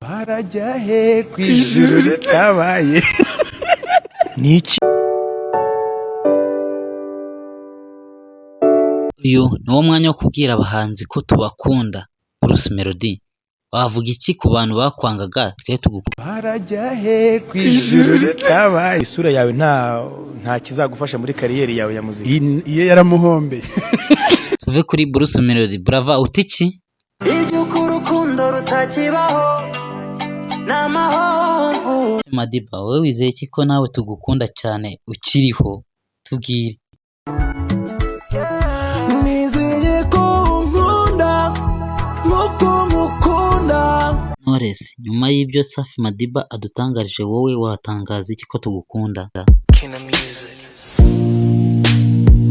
Barajya he ku ijuru ritabaye? Ni iki? Uyu ni wo mwanya wo kubwira abahanzi ko tubakunda. Bruce Melody, wavuga iki ku bantu bakwangaga twe tugukunda? Barajya he ku ijuru ritabaye? Isura yawe nta kizagufasha muri kariyeri yawe ya muzika. Iyo yaramuhombeye. Tuve kuri Bruce Melody. Brava, uti iki? Iby'uko urukundo rutakibaho ni amahomvu. Madiba, wowe wizeye iki ko nawe tugukunda cyane ukiriho? Tubwire. Nizeye ko unkunda nk'uko nkukunda. Knowless, nyuma y'ibyo Safi Madiba adutangarije, wowe watangaza iki ko tugukunda?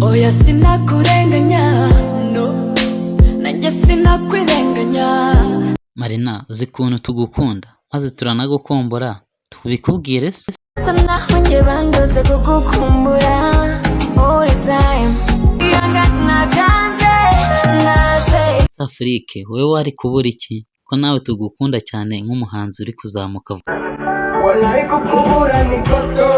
Oya, sinakurenganya, no, nanjye sinakwirenganya. Marina, uzi ukuntu tugukunda maze turanagukumbura, tubikubwire se? Naho njye bandoze kugukumbura all the time. Ihangana byanze naje. Afrique, wowe wari kubura iki ko nawe tugukunda cyane nk'umuhanzi uri kuzamuka vuba? Wallahi, kukubura ni koto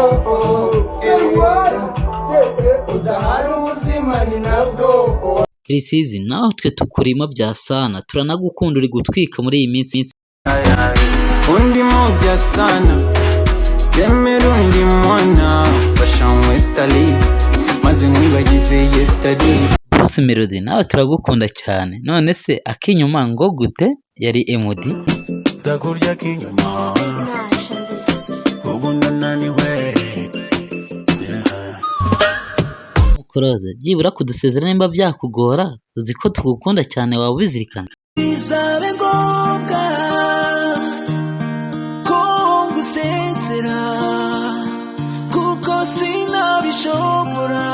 udahari, ubuzima ni nabwo. Chriss Eazy, nawe twe tukurimo bya sana, turanagukunda, uri gutwika muri iyi minsi. Undi mubya sana, remera undi mwana, fasha westali maze nkwibagize yesterday. Bruce Melody, nawe turagukunda cyane. None se akinyuma ngo gute yari MD? Ndakurya k'inyuma, ubu ndananiwe, yeah. Mukoroze, byibura kudusezera nimba byakugora, uzi ko tugukunda cyane, waba ubizirikana? Bizabe ngombwa ko ngusezera kuko sinabishobora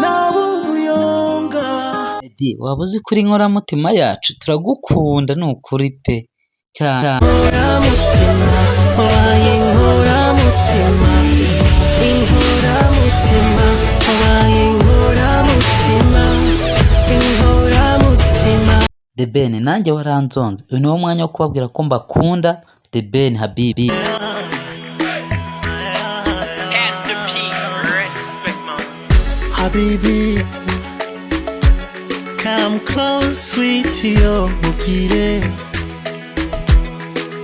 nawe umuyonga. Meddy, waba uzi kuri inkoramutima yacu? Turagukunda ni ukuri pe, cyane. Inkoramutima, wabaye inkoramutima, inkoramutima, wabaye inkoramutima, inkoramutima. The Ben, nanjye waranzonze. Uyu niwo mwanya wo kubabwira ko mbakunda. The Ben, habibi. Pastor P, respect, man. Habibi, come close, sweetie, mukire.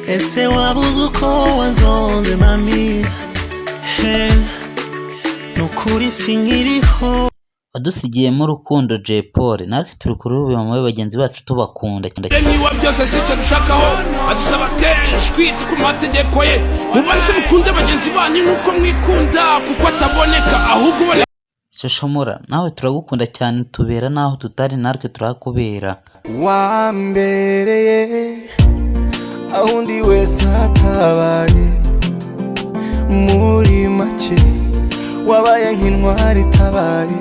Ese wabuze uko wanzonze, mami? He, nukuri sinkiriho. Wadusigiyemo urukundo Jay Polly, natwe turi kurubiba muri bagenzi bacu, tubakunda cyane. Niba byose si icyo dushakaho, adusaba kenshi kwita ku mategeko ye. Mubanze mukunde bagenzi banyu nk'uko mwikunda, kuko ataboneka ahubwo uboneka. Shoshomora, nawe turagukunda cyane, tubera n'aho tutari natwe turakubera. Wambereye aho undi wese atabaye, muri make wabaye nk'intwari itabaye.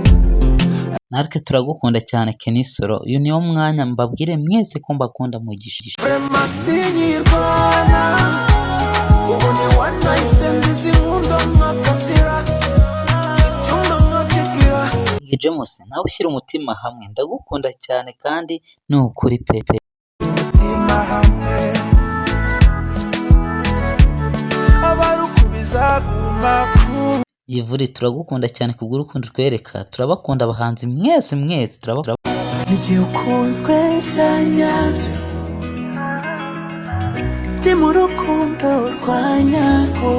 Natwe turagukunda cyane, Kenny Solo. Uyu niwo mwanya mbabwire mwese ko mbakunda mugisha. Sinyirwana ubu ni one night stand, izi nkunda nkakatira icyuma nkakigira. King James, nawe ushyira umutima hamwe, ndagukunda cyane kandi ni ukuri pepe. Mutima hamwe abarukubiza kuma. Yivuri, turagukunda cyane kubw'urukundo twereka. Turabakunda abahanzi mwese mwese, turabakunda. Igihe ukunzwe bya nyabyo, ndi mu rukundo rwa nyarwo.